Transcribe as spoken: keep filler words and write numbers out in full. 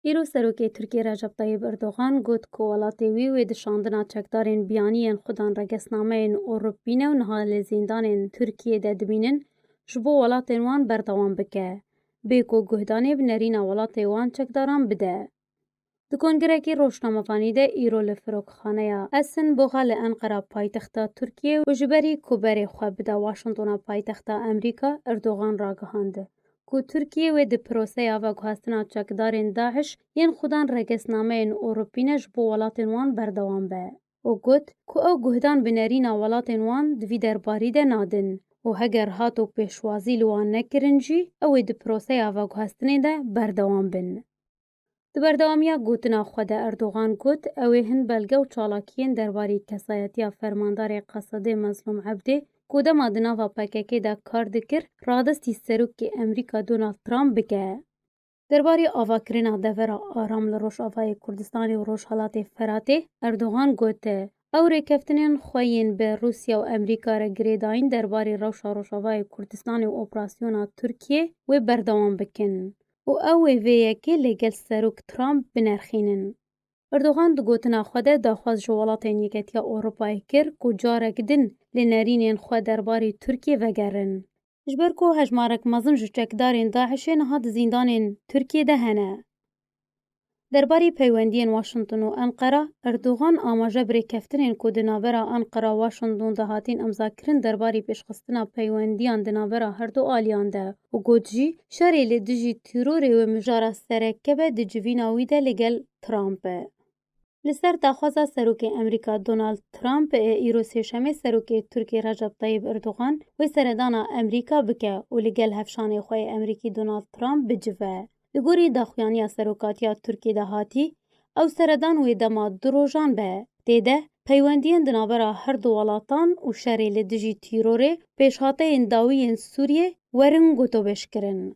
Îro serokê Tirkiyê Recep Tayyip Erdogan got ku welatê wî wê di şandina çekdarên biyanî yên xudan regesnameyên Ewropî ne û niha li zîndanên Tirkiyê de dimînin, ji bo welatên wan berdewam bike, bê ku guhdanê bi nerîna welatê wan çekdaran bide. Di kongirekî rojnamevanî de îro li Firokxaneya Essen Boga li Enqera paytexta Tirkiyê û ji berî ku berê xwe bide Washingtona paytexta Amerîka, Erdogan ragihand ku Tirkiye wê di proseya veguhestina çekdarên DAIŞ yên xudan regesnameyên Ewropî ne ji bo welatên wan berdewam be û got ku ew guhdan bi nerîna welatên wan di vî derbarî de nadin û heger hato pêşwazî li wan nekirin jî, ew ê di proseya veguhestinê de berdewam bin. Di berdewamiya gotina xwe de Erdogan got, ew ê hin belge û çalakiyên derbarî kesayetiya fermandarê Qesedê Mezlûm Ebdê ku dema di nava P K K de kar dikir, radestî serokê Amerîka Donald Trump bike. Derbarî avakirina devera aram li Rojavayê Kurdistanê û Rojhelatê Feratê, Erdogan got, ew rêkeftinên xwe yên bi Rûsya û Amerîka re girêdayîn derbarî rewşa Rojavayê Kurdistanê û operasyona Tirkiyê wê berdewam bikin û ew ê vê yekê li gel Serok Trump binerxînin. Erdogan di gotina xwe de daxwaz ji welatên Yeketiya Ewropayê kir ku carek din li nerînên xwe derbarî Tirkiyê vegerin. Ji ber ku hejmarek mezin ji çekdarên DAIŞê niha di zîndanên Tirkiyê de hene. Derbarî peywendiyên Washington û Enqera, Erdogan amaje bi rêkeftinên ku di navbera Enqera Washington de hatîn îmzakirin derbarî pêşxistina peywendiyan di navbera her du aliyan de û got jî, şerê li dijî tîrorê wê mijara sereke be di civîna wî de li gel Trump e. Li ser daxwaza Serokê Amerîka Donald Trump ê îro Sêşemê Serokê Tirkiyê Recep Tayyip Erdogan wê seredana Amerîka bike û li gel hevşanê xwe yê Amerîkî Donald Trump bicive. Li gorî daxuyaniya serokatiya Tirkiyê de hatî, ew seredan wê dema du rojan be. Tê de peywendiyên di navbera her du welatan û şerê li dijî tîrorê, pêşhateyên dawî yên Sûriyê werin gotobêjkirin.